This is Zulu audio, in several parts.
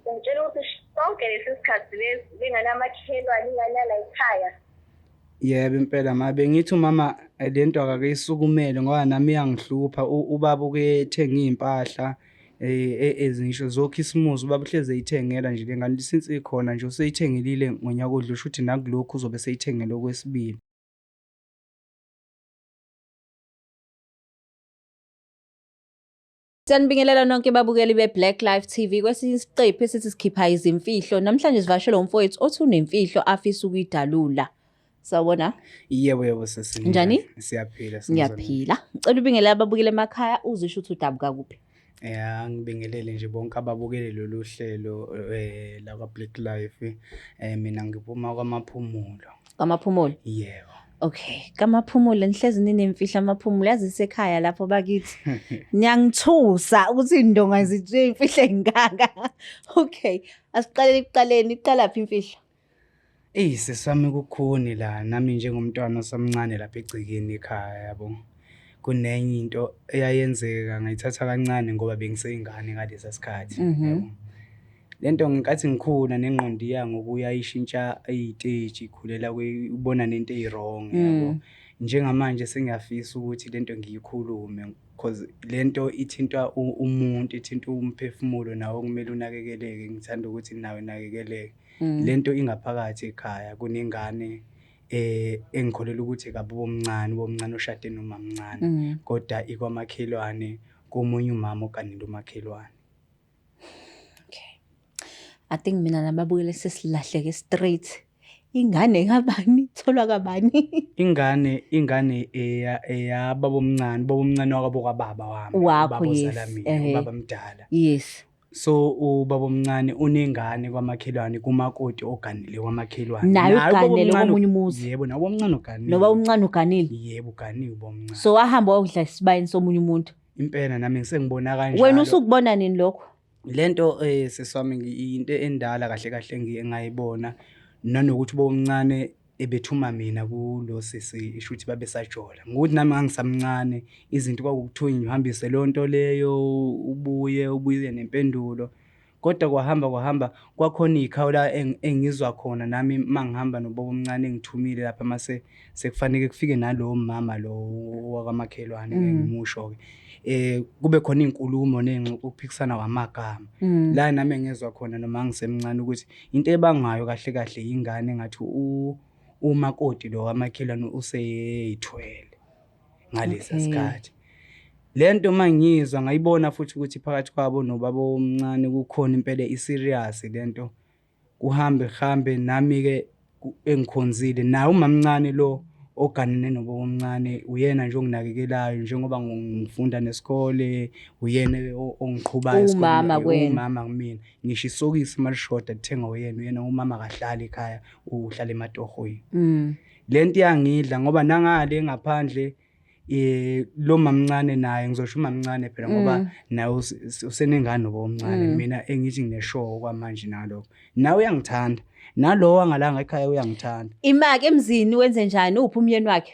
Ungitshela ukuthi sonke lesi sikhathi lesi benganamakhelwane ingane yala ekhaya. Yebo impela ma bengithi umama lento akakeyisukumele ngoba nami iyangihlupha ubaba uke ethenga iy'mpahla ezingisho zokhisimusi ubaba uhlezi eyithengela nje le ngane since ikhona nje useyithengelile ngonyaka odlule shuthi nakulokhu uzobe eseyithengele okwesibili. Siyanibingelela nonke babukeli be-Black Life TV kwesinye isiqephu esithi sikhipha izimfihlo. Namhlanje sivashele umfowethu othi unemfihlo afisa ukuyidalula. Sawubona. Yebo yebo sisi. Njani? Siyaphila. Ngiyaphila. Ngicela ubingelele ababukeli emakhaya uzisho ukuthi udabuka kuphi. Ya ngibingelele nje bonke ababukele lolu hlelo lakwa Black Life. Mina ngiphuma kwaMaphumulo. KwaMaphumulo? Yebo. Okay, kaMaphumulo nihlezi ninemfihlo amaphumulo yazi isekhaya lapho bakithi. Niyangithusa ukuthi indonga zithe imfihlo engaka. Okay, asiqalele ekuqaleni, iqalaphi imfihlo? Eyi sesami kukhuni la nami njengomntwana osamncane lapha egcekeni ekhaya yabo. Kunenye into eyayenzeka ngayithatha kancane ngoba bengiseyingane ngalesa sikhathi. Yabo. Le nto ngenkathi ngikhula nengqondo iya ngokuya ishintsha iy'teji ikhulela ubona nento eyi-wrong yabo. Njengamanje sengiyafisa ukuthi le nto ngiyikhulume cause le nto ithinta umuntu, ithinta umphefumulo nawo okumele unakekeleke, ngithanda ukuthi nawe unakekeleke. Le nto ingaphakathi ekhaya kunengane engikholelwa ukuthi ekababomncane, ubabomncane oshade nomamncane kodwa ikwamakhelwane komunye umama oganele umakhelwane. Okay. I think mina nababukele sesilahleke straight. Ingane kabani itholwa kabani? Ingane ingane eya eyababa omncane, ubaba omncane wakwabo kababa wami, Wakho, ubaba ozala yes, mina, ehhe. ubaba mdala. Yes. So ubaba omncane unengane kwamakhelwane kumakoti oganile kwamakhelwane. Naye Naye ubaba uganele omncane- komunye umuzi. Yebo, naye ubaba omncane uganile. Noba umncane uganile. Yebo, uganiwe ubaba omncane. So wahamba wayodla esibayeni somunye umuntu. Impela nami sengibona kanjalo. Wena usukubona nini lokho? Lento sisi wami into endala kahle kahle engayibona nanokuthi ubaba omncane ebethuma mina kulo sisi isho ukuthi babesajola. Ngokuthi nami ngangisamncane izinto kwakukuthunywa uhambise leyo nto leyo ubuye ubuye nempendulo. Kodwa kwahamba kwahamba kwakhona iy'khawu la engizwa khona nami uma ngihamba nobaba omncane engithumile lapha mase sekufanele kufike nalowo mama lo wakwamakhelwane engimusho-ke. Kube khona iy'nkulumo ney'ngxoxo ukuphikisana kwamagama. La nami engezwa khona noma ngisemncane ukuthi into ebangayo kahle kahle yingane engathi umakoti lo wamakhelwane useyithwele ngalesa sikhathi. Le nto uma ngiyizwa ngayibona futhi ukuthi phakathi kwabo nobaba omncane kukhona impela i-serious le nto. Kuhambe kuhambe nami-ke engikhonzile naye umamncane lo oganene nobaba omncane uyena nje onginakekelayo njengoba ngifunda nesikole uyena ongiqhubayo Umama kuwena. Umama kumina. Ngisho isokisi uma lishoda lithengwa uyena, uyena umama akahlali ekhaya uhlala ematohweni. Le nto iyangidla ngoba nangale ngaphandle lo mamncane naye ngizosho umamncane phela ngoba naye usenengane noba omncane mina engithi ngineshow kwamanje nalokho. Nawe uyangithanda. Nalowo angalanga ekhaya uyangithanda. Imake emzini wenze njani uphi umyeni wakhe?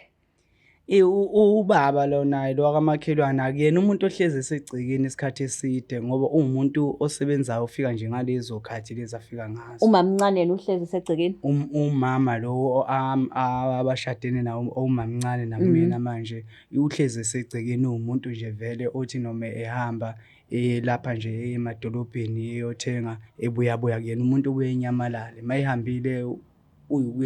Ubaba lo naye lo wakamakhelwane akuyena umuntu ohlezi esegcekeni isikhathi eside ngoba uwumuntu osebenzayo ofika nje ngalezo khathi lezi afika ngazo. Umamncane yena uhlezi esegcekeni? Umama lo abashadene nawo owumamncane nakumina manje uhlezi esegcekeni uwumuntu nje vele othi noma ehamba lapha nje emadolobheni eyothenga ebuya buya kuyena umuntu obuye enyamalale uma ehambile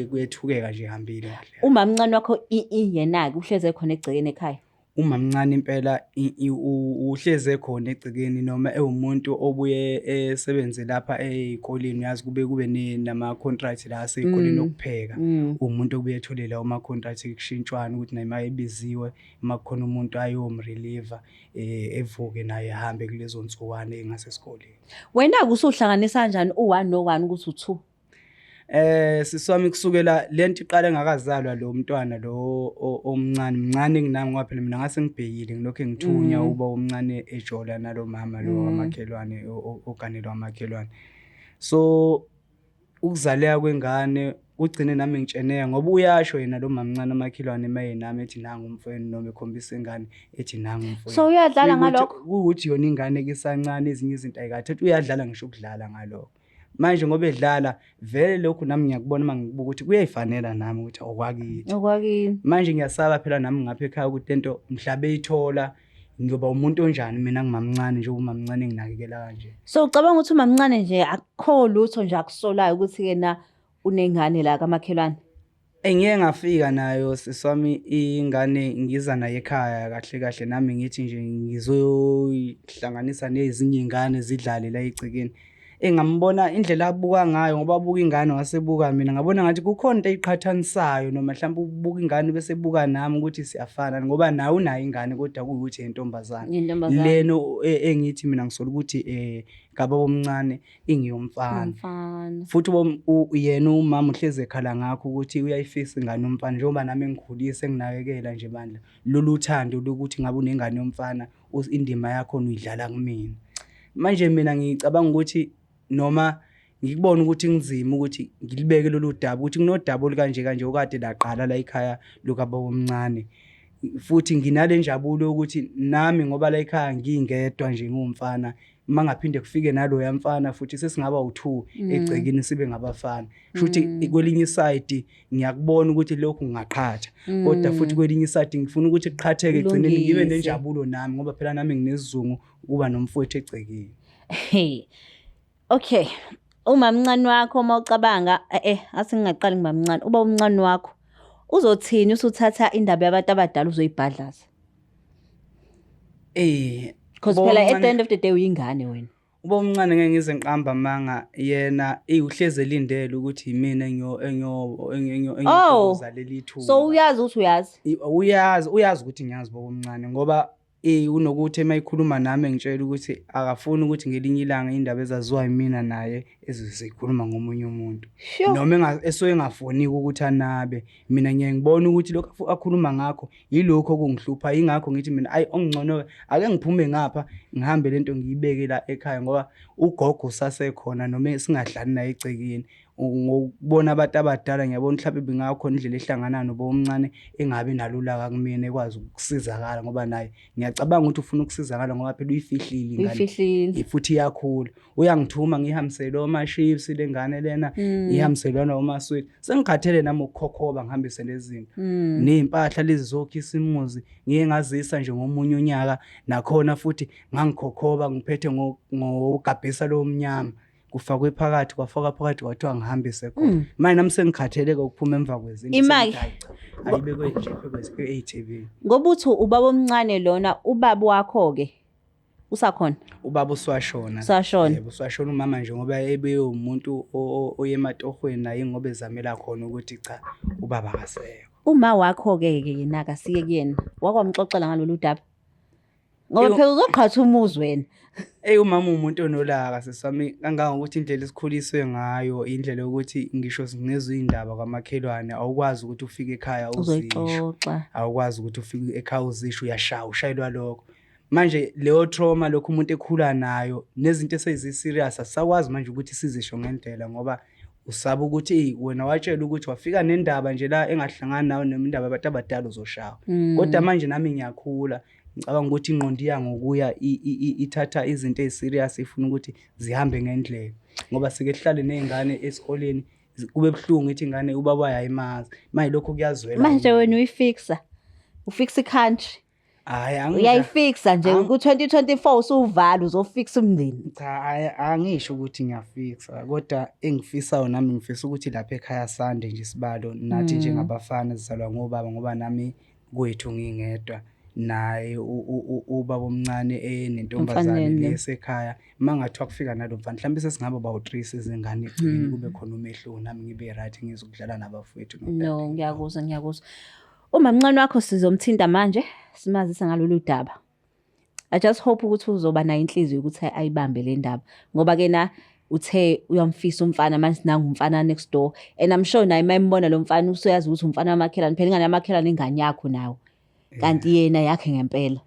kuyethukeka nje ehambile kahle. Umamncane wakho yena-ke uhlezi ekhona egcekeni ekhaya? Umamncane impela uhlezi ekhona egcekeni noma ewumuntu obuye esebenze lapha ey'koleni uyazi kube kube nama-contract la asey'koleni okupheka. Uwumuntu obuye ethole lawo ma-contract kushintshwane ukuthi naye uma ebiziwe uma kukhona umuntu ayomreliva evuke naye ehambe kulezo nsukwana ey'ngasesikoleni. Wena-ke usuhlanganisa kanjani u-one no-one ukuthi u-two? Sisi wami kusukela lento iqale ngakazalwa lo mntwana lo omncane mncane kunami ngoba phela mina ngase ngibhekile ngilokhu ngithunya uba omncane ejola nalo mama lo wamakhelwane oganelwa amakhelwane. So ukuzaleka kwengane. Kugcine nami ngitsheneka ngoba uyasho yena lo mamncane umakhelwane maye nami ethi nangu umfowenu noma ekhombisa ingane ethi nangu umfowenu. So uyadlala ngalokho? Kuwukuthi yona ingane kisancane ezinye izinto ayikathathi uyadlala ngisho ukudlala ngalokho. Manje ngoba edlala vele lokhu nami ngiyakubona uma ngikubuka ukuthi kuyayifanela nami ukuthi okwakithi. Okwakini. Manje ngiyasaba phela nami ngapha ekhaya ukuthi lento mhla beyithola ngiyoba umuntu onjani mina ngimamncane njengoba umamncane enginakekela kanje. So ucabanga ukuthi umamncane nje akukho lutho nje akusolayo ukuthi yena unengane la kamakhelwane? Ngiye ngafika nayo sisi wami ingane ngiza nayo ekhaya kahle kahle nami ngithi nje ngizoyihlanganisa nezinye iy'ngane zidlale la egcekeni. Engambona indlela abuka ngayo ngoba abuka ingane wasebuka mina ngabona ngathi kukhona into eyiqhathanisayo noma mhlawumbe ubuka ingane bese ebuka nami ukuthi siyafana ngoba naye unayo ingane kodwa kuwukuthi yentombazane. Yentombazane. Lena engithi mina ngisola ukuthi kababa omncane ingiyomfana. Umfana. Futhi yena umama uhlezi ekhala ngakho ukuthi uyayifisa ingane yomfana njengoba nami engikhulisa enginakekela nje bandla. Lolu thando lokuthi ngabe unengane yomfana indima yakho uyidlala kumina. Manje mina ngicabanga ukuthi noma ngikubona ukuthi kunzima ukuthi ngilibeke lolu daba ukuthi kunodaba olukanje kanje okade laqala la ekhaya lukababa omncane. Futhi nginale njabulo yokuthi nami ngoba la ekhaya ngingedwa nje ngiwumfana uma ngaphinde kufike naloya mfana futhi sesingaba u-2 egcekeni sibe ngabafana. Shuthi kwelinye isayidi ngiyakubona ukuthi lokhu ngingaqhatha kodwa futhi kwelinye isayidi ngifuna ukuthi kuqhatheke egcineni ngibe Kulungise. nenjabulo nami ngoba phela nami nginesizungu ukuba nomfowethu egcekeni. Hey. Okay. Umamncane wakho uma ucabanga ase ngingaqali ngimamncane. Uba umncane wakho uzothini usuthatha indaba yabantu abadala uzoyibhadlaza? Because Ubaba phela at omncane- the end of the day uyingane wena. Ubaba omncane ngeke ngize ngiqambe amanga yena uhlezi elindele ukuthi yimina Oh, engiyoza leli thuba. So uyazi ukuthi uyazi. Uyazi ukuthi ngiyazi baba omncane ngoba unokuthi uma ekhuluma nami engitshela ukuthi akafuni ukuthi ngelinye ilanga indaba ezaziwa yimina naye ezizoyikhuluma ngomunye umuntu. Sure. Noma esuke engafuni ukuthi anabe, mina ngiye ngibone ukuthi lokhu akhuluma ngakho yilokho okungihlupha, yingakho ngithi mina ayi okungcono ake ngiphume ngapha ngihambe lento ngiyibeke la ekhaya ngoba ugogo usasekhona noma singadlali naye egcekeni. Ngokubona abantu abadala ngiyabona mhlawumbe bengakhona indlela ehlangana nobo omncane engabi nalo ulaka kumina ekwazi ukusizakala ngoba naye ngiyacabanga ukuthi ufuna ukusizakala ngoba phela uyifihlile ingane. Uyifihlile. Futhi iyakhula. Uyangithuma ngihambisele oma-chips le ngane lena, ngihambisele oma-sweet. Sengikhathele nami ukukhokhoba ngihambise lezi zinto. Ney'mpahla lezi zokhisimuzi ngiye ngazisa nje ngomunye unyaka nakhona futhi ngangikhokhoba ngiphethe ngogabhisa lo mnyama. Kufakwe phakathi kwafakwa phakathi kwathiwa ngihambise khona. Manje nami sengikhathele ukuphuma emva kwezinto. Imali. Sengithi, hayi cha, ayibekwe nje e-TV. Ngoba uthi ubaba omncane lona ubaba wakho ke usakhona? Ubaba uswashona. Usashona. Yebo, uswashona umama nje ngoba ebe umuntu oye ematohweni naye ngoba ezamela khona ukuthi cha ubaba akasekho. Uma wakho ke ke yena akasiye kuyena. Wakwamxoxela ngalolu daba. Ngoba phela uzoqhatha umuzi wena. Umama umuntu onolaka sisi wami kangangokuthi indlela esikhuliswe ngayo indlela yokuthi ngisho singezwa iy'ndaba kwamakhelwane awukwazi ukuthi ufike ekhaya uzisho. Uzoyixoxa. Awukwazi ukuthi ufike ekhaya uzisho uyashaya ushayelwa lokho. Manje leyo trauma lokhu umuntu ekhula nayo nezinto esezi-serious asisakwazi manje ukuthi sizisho ngendlela ngoba usaba ukuthi eyi wena watshela ukuthi wafika nendaba nje la engahlangani nawe noma indaba yabantu abadala uzoshawa. Kodwa manje nami ngiyakhula ngicabanga ukuthi ingqondo iya ngokuya ithatha izinto ezi-serious ifuna ukuthi zihambe ngendlela ngoba sike sihlale ney'ngane esikoleni kube buhlungu ithi ingane ubaba uyayimazi manje lokho kuyazwela. Manje wena uyifixa. Ufixa i-country. Hhayi, Uyayifixa nje ku-2024 usuvala uzofixa umndeni. Cha, hhayi angisho ukuthi ngiyafixa kodwa engifisayo nami ngifisa ukuthi lapha ekhaya sande nje isibalo nathi njengabafana sizalwa ngobaba ngoba nami kwethu ngingedwa naye ubaba omncane enentombazane Umfana lesekhaya uma ngathiwa kufika nalo mfana mhlawumbe sesingaba bawu-3 sizingane egcekeni kube khona umehluko nami ngibe right ngizokudlala nabafowethu No, ngiyakuzwa, ngiyakuzwa. Umamncane wakho sizomthinta manje simazise ngalolu daba. I just hope ukuthi uzoba nayo inhliziyo ukuthi ayibambe le ndaba ngoba ke na uthe uyamfisa umfana manje nangu umfana next door and I'm sure naye mayimbona lo mfana usuyazi ukuthi umfana wamakhelwane phela ingane yamakhelwane ingane yakho nawe kanti yena yakhe ngempela.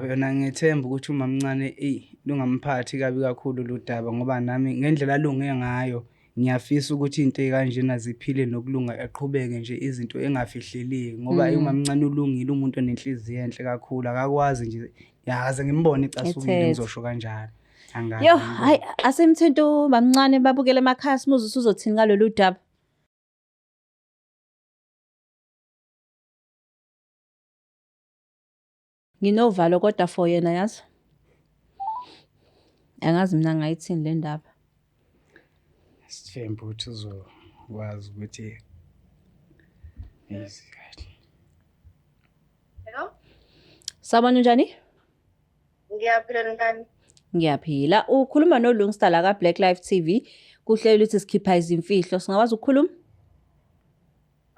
Yona ngithemba ukuthi umamncane eyi lungamphathi kabi kakhulu lo daba ngoba nami ngendlela alunge ngayo Ngiyafisa ukuthi into ey'kanjena ziphile nokulunga aqhubeke nje izinto engafihleleki ngoba umamncane ulungile umuntu onenhliziyo enhle kakhulu akakwazi nje yakaze ngimbone ecasukile Ethethe. ngizosho kanjalo. Angazi Yo, ngibone. hayi asimthinta ubamncane babukele emakhaya simuze usuzothini ngalolu daba. Nginovalo kodwa for yena yazi. Angazi mina ngayithini le ndaba. Sithembe ukuthi uzokwazi ukuthi easy kahle. Hello? Sawubona unjani? Ngiyaphila njani? Ngiyaphila. Ukhuluma noLungsta la ka Black Life TV. Kuhlelo ukuthi sikhipha izimfihlo. Singakwazi ukukhuluma?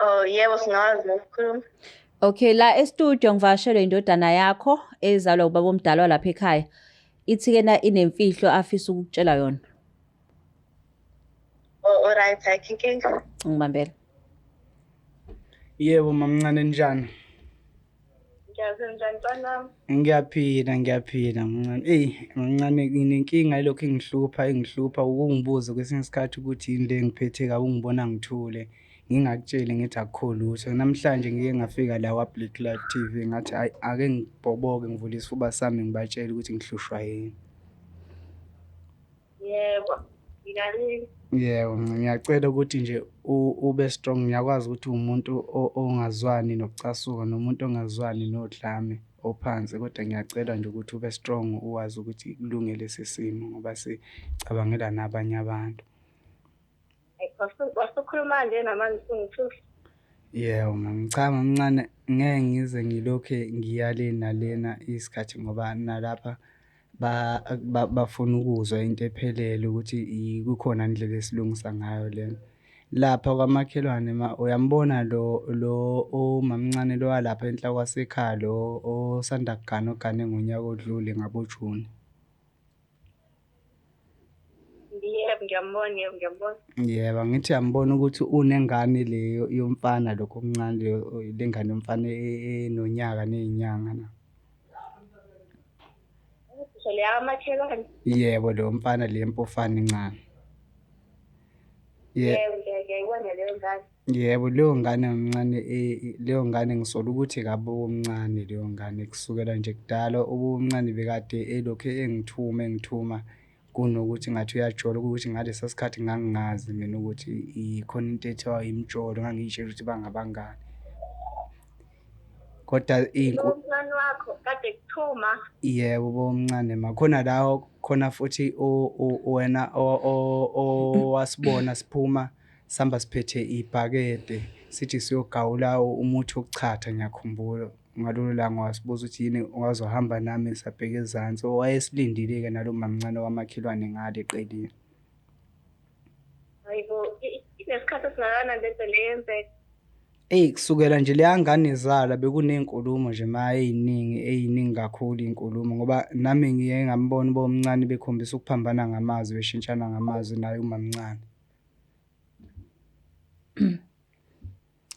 Oh yebo singawazi ukukhuluma. Okay, la e-studio ngivakashelwe indodana yakho ezalwa ubaba omdala walapha ekhaya. Ithi ke na inemfihlo afisa ukukutshela yona. Oh alright, ayikho inkinga. Ngibambela. Yebo mamncane njani? Ngiyaphila njani mfana wami? Ngiyaphila ngiyaphila mncane. Eyi mncane nginenkinga elokhu ingihlupha ingihlupha ukungibuza kwesinye isikhathi ukuthi yini le engiphethe kabi ungibona ngithule ngingakutsheli ngithi akukho lutho. Namhlanje ngike ngafika la kwa-Black Life TV ngathi hhayi ake ngibhoboke ngivule isifuba sami ngibatshele ukuthi ngihlushwa yini. Yebo. Ngilalile. Yebo, ngiyacela ukuthi nje ube strong. Ngiyakwazi ukuthi uwumuntu ongazwani nokucasuka nomuntu ongazwani nodlame ophansi, kodwa ngiyacela nje ukuthi ube strong uwazi ukuthi kulunge lesi simo ngoba sicabangela nabanye abantu. Wasukhuluma nje namanje usungithusa. Yebo mama, cha mamncane ngeke ngize ngilokhe ngiya le nalena isikhathi ngoba nalapha bafuna ukuzwa into ephelele ukuthi kukhona indlela esilungisa ngayo lena. Lapha kwamakhelwane ma uyambona lo lo umamncane lo walapha enhla kwasekhaya lo osanda kugana ogane ngonyaka odlule ngaboJuni. Yebo, ngiyambona, yebo, ngiyambona. Yebo, angithi uyambona ukuthi unengane le yomfana lokhu okuncane le le ngane yomfana enonyaka ney'nyanga na. Ngisho le yamakhelwane. Yebo, lo mfana le mpofana encane. Yebo, ngiyayibona leyo ngane. Yebo, leyo ngane mncane leyo ngane ngisola ukuthi kabomncane leyo ngane kusukela nje kudala ubomncane bekade elokhu engithuma engithuma kunokuthi ngathi uyajola ukuthi ngalesa sikhathi ngangingazi mina ukuthi ikhona into ethiwa imijolo ngangiy'tshela ukuthi bangabangani. Kodwa Umncane wakho kade kuthuma. Yebo, bomncane ma khona la khona futhi wena owasibona siphuma sihamba siphethe ibhakede sithi siyogawula umuthi wokuchatha ngiyakhumbula. Ngalolo langa wasibuza ukuthi yini wazohamba nami sabheka ezansi. Wayesilindile-ke nalo mamncane wamakhelwane ngale eqelile. Hayibo, inesikhathi esingakanani lento le yenzeka? Eyi kusukela nje leya ngane izalwa bekuney'nkulumo nje ma ey'ningi ey'ningi kakhulu iy'nkulumo ngoba nami ngiye ngambona ubabomncane bekhombisa ukuphambana ngamazwi beshintshana ngamazwi naye umamncane.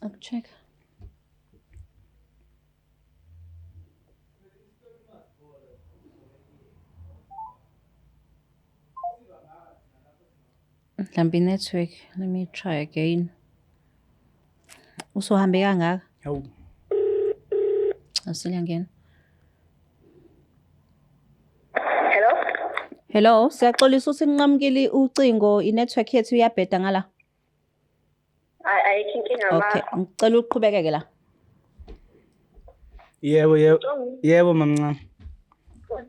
Akucheck. Mhlawumbe i-network. Let me try again. Usuhambe kangaka? Hawu. Asiliyangena. Hello? Hello, siyaxolisa ukuthi ninqamukile ucingo, i-network yethu iyabheda ngala. Ayikho inkinga ma. Okay, ngicela uqhubekeke la. Yebo yebo. Yebo mamncane.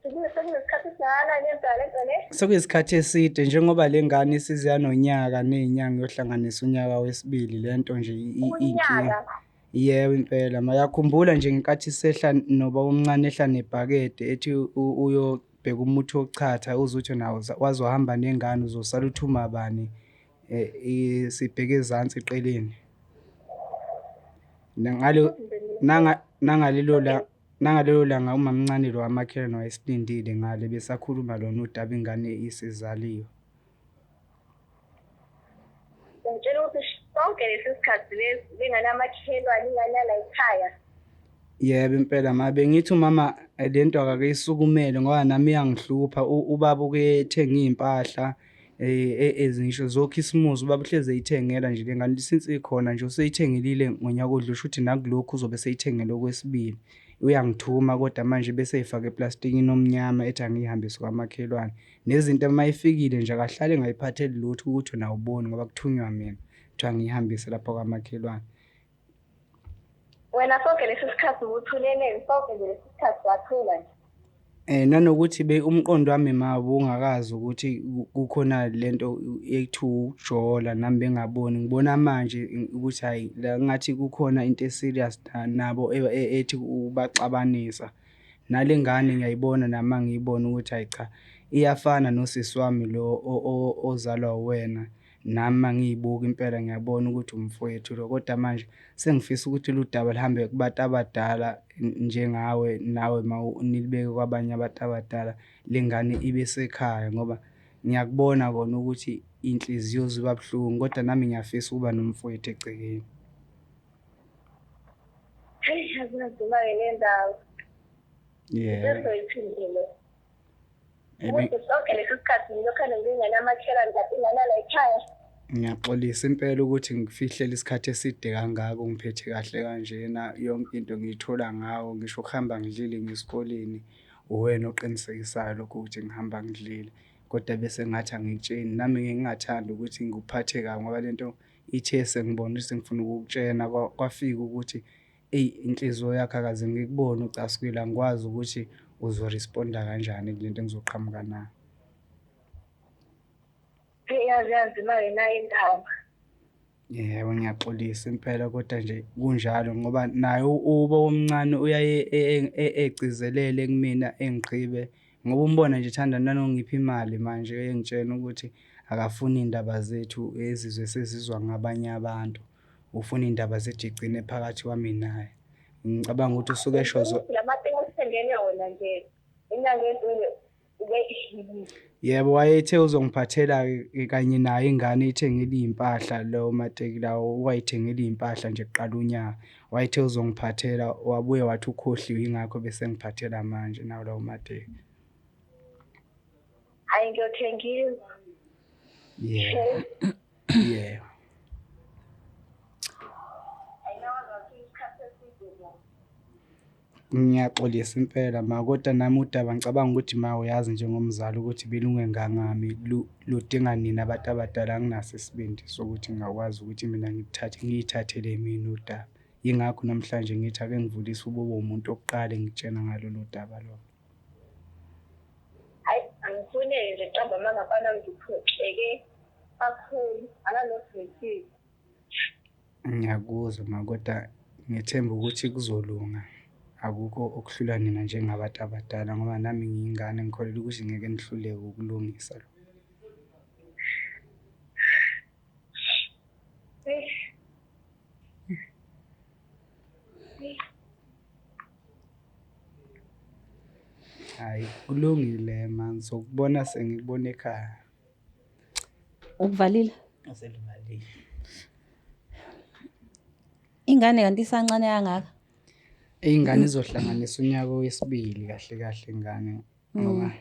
Sekunesikhathi esingakanani yenzeka lento le? Sekuyisikhathi eside njengoba le ngane isize yanonyaka ney'nyanga iyohlanganisa unyaka wesibili le nto nje inkinga. Unyaka. Yebo impela ma yakhumbula nje ngenkathi sehla nobabomncane ehla nebhakede ethi uyobheka umuthi wokuchatha uze uthi nawo wazohamba nengane uzosala uthuma bani sibheke ezansi eqeleni. Nangalelo nangalelo langa umamncane lo wamakhelwane wayesilindile ngale besakhuluma lona udaba ingane isizaliwe. Ngitshela ukuthi sonke lesi sikhathi lesi benganamakhelwane ingane yala ekhaya. Yebo impela ma bengithi umama le nto akakeyisukumele ngoba nami iyangihlupha ubaba uke ethenga iy'mpahla Ezingisho zokhisimusi ubaba uhlezi eyithengela nje le ngane since ikhona nje useyithengelile ngonyaka odlule shuthi nakulokhu uzobe eseyithengele okwesibili. Uyangithuma kodwa manje bese eyifaka eplastikini omnyama ethi angiyihambise kwamakhelwane. Nezinto uma ifikile nje akahlali engayiphatheli lutho ukuthi wena awuboni ngoba kuthunywa mina. Kuthiwa ngiyihambise lapha kwamakhelwane. Wena sonke lesi sikhathi ubuthuleleni sonke nje lesi sikhathi wathula nje. Nanokuthi be umqondo wami ma ubungakazi ukuthi kukhona lento ekuthiwa ukujola nami bengaboni ngibona manje ukuthi hhayi la ngathi kukhona into e-serious nabo ethi ukubaxabanisa. Nale ngane ngiyayibona nami uma ngiyibona ukuthi hhayi cha iyafana nosisi wami lo ozalwa uwena. Nami uma ngiyibuka impela ngiyabona ukuthi umfowethu lo, kodwa manje sengifisa ukuthi lolu daba luhambe kubantu abadala njengawe nawe ma nilibeke kwabanye abantu abadala, le ngane ibe sekhaya ngoba ngiyakubona kona ukuthi iy'nhliziyo ziba buhlungu, kodwa nami ngiyafisa ukuba nomfowethu egcekeni. Heyi, yaze yanzima-ke le ndaba. Yebo. Sesoyiphindile. Ukuthi sonke lesi sikhathi ngilokhane ngingenamakhelwane kanti ingane la ekhaya. Ngiyaxolisa impela ukuthi ngikufihlele isikhathi eside kangaka ungiphethe kahle kanjena yonke into ngiyithola ngawo ngisho ukuhamba ngidlile ngesikoleni uwena oqinisekisayo lokho ukuthi ngihamba ngidlile kodwa bese ngathi angikutsheni nami ngingathandi ukuthi ngikuphathe kabi ngoba lento ithe sengibona ukuthi sengifuna ukukutshena kwafika ukuthi Eyi inhliziyo yakho akaze ngikubone ucasukile angikwazi ukuthi uzoresponda kanjani kule nto engizoqhamuka nayo. Eyi yaze yanzima-ke nayi indaba. Yebo, ngiyaxolisa impela kodwa nje kunjalo ngoba naye uba omncane uyaye egcizelele kumina engigqibe ngoba umbona nje ethanda nanongipha imali manje engitshena ukuthi akafuni iy'ndaba zethu ezizwe sezizwa ngabanye abantu. Ufuna iy'ndaba zethu igcine phakathi kwami naye. Ngicabanga ukuthi usuke esho zo Lamateki osithengele wona nje inyanga edlule ube Yebo, wayethe uzongiphathela kanye naye ingane ithengile iy'mpahla lawo mateki lawo, wayithengela iy'mpahla nje kuqala unyaka. Wayethe uzongiphathela wabuye wathi ukhohliwe yingakho bese engiphathela manje nawo lawo mateki. Hhayi ngiyothengiwa. Yebo. Yebo. Ngiyaxolisa impela ma, kodwa nami udaba ngicabanga ukuthi ma uyazi njengomzali ukuthi belungengangami ludinga nina abantu abadala anginaso isibindi sokuthi ngingakwazi ukuthi mina ngikuthathe ngiyithathele mina udaba. Yingakho namhlanje ngithi ake ngivulise ube umuntu wokuqala engikutshena ngalolu daba lolu. Hayi angifune nje qamba amanga mfana ngiphoxeke kakhulu analothi ngithini. Ngiyakuzwa ma kodwa ngethemba ukuthi kuzolunga. Akukho okuhlula nina njengabantu abadala ngoba nami ngiyingane ngikholelwa ukuthi ngeke nihluleke ukulungisa lokho. Hhayi, kulungile ma ngizokubona sengikubona ekhaya. Ukuvalile? Aselivalile. Ingane kanti isancane kangaka? Ingane izohlanganisa unyaka wesibili kahle kahle ingane ngoba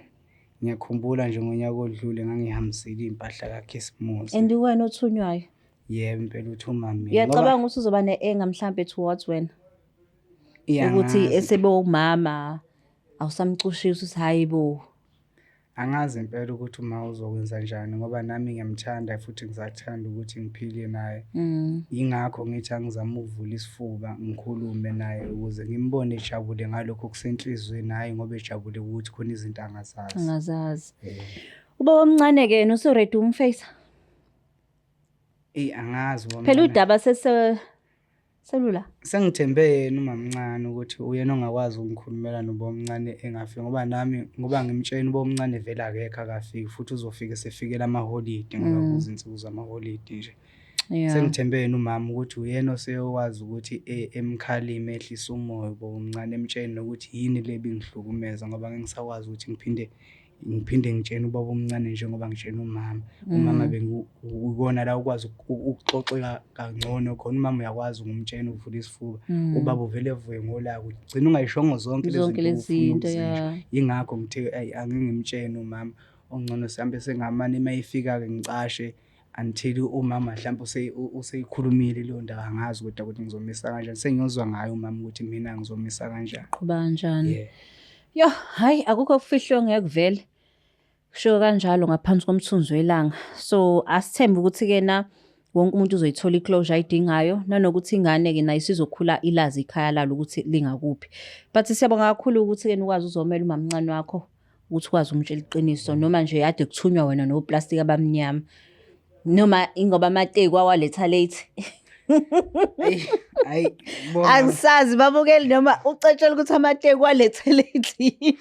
ngiyakhumbula nje ngonyaka odlule ngangihambisile iy'mpahla kaKhisimusi. And uwena othunywayo. Yebo impela uthuma mina. Uyacabanga ukuthi uzoba ne-anger mhlampe towards wena? Yeah, Ukuthi angazi. esebe umama awusamcushisi uthi hayi bo. Angazi impela ukuthi uma uzokwenza njani ngoba nami ngiyamthanda futhi ngisathanda ukuthi ngiphile naye. Yingakho ngithi angizame ukuvula isifuba ngikhulume naye ukuze ngimbone ejabule ngalokho okusenhliziyweni hhayi ngoba ejabule ukuthi khona izinto angazazi. Angazazi. Eh. Ubaba omncane-ke yena usu-ready ukumfeyisa? Eyi angazi ubaba Phela omncane. udaba sese selula. Sengithembe yena umamncane ukuthi uyena ongakwazi ukungikhulumela nobabomncane engafiki ngoba nami ngoba ngimtshena ubabomncane vele akekho akafiki futhi uzofika esefikela amaholidi ngoba kuzinsuku zamaholidi nje. Yeah. Sengithembe yena umama ukuthi uyena oseyokwazi ukuthi emkhalime ehlise umoya ubabomncane emtshene nokuthi yini le ebingihlukumeza ngoba ngeke ngisakwazi ukuthi ngiphinde ngiphinde ngitshene ubaba omncane njengoba ngitshena umama. Umama ikona la ukwazi ukuxoxeka kangcono khona. Umama uyakwazi ukumtshena uvule isifuba. Ubaba uvele evuke ngolaka ugcine ungayishongo zonke lezi Zonke zinto lezi obufuna zinto, ukuzisho. yeah. Yingakho ngithe ayi ake ngimtshene umama. Okungcono sihambe sengamane uma ifika-ke ngicashe until umama mhlampe useyikhulumile leyo ndaba, angazi kodwa ukuthi ngizomisa kanjani. Sengiyozwa ngaye umama ukuthi mina ngizomisa kanjani. Qhuba kanjani? Yeah. Yo, hayi, akukho okufihlwe ngeke kuvele. Kushiwo kanjalo ngaphansi komthunzi welanga. So asithembe ukuthi-ke na wonke umuntu uzoyithola i-closure ayidingayo, nanokuthi ingane-ke nayo isizokhula ilazi ikhaya lalo ukuthi lingakuphi. But siyabonga kakhulu ukuthi-ke nikwazi uzomela umamncane wakho ukuthi ukwazi ukumtshela iqiniso, noma nje kade kuthunywa wena noplastiki abamnyama, noma ingoba amateku awaletha late. Eyi, hayi, bonga. Angisazi babukeli noma ucetshela ukuthi amateku alethe late yini.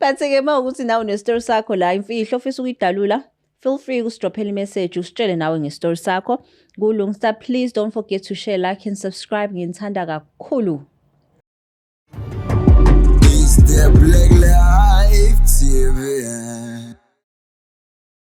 But-ke uma ukuthi nawe une-story sakho la, imfihlo ofisa ukuyidalula, feel free ukusidrophela i-message usitshele nawe nge-story sakho. KuLungsta, please don't forget to share, like and subscribe. Nginithanda kakhulu. It's the Black Life TV.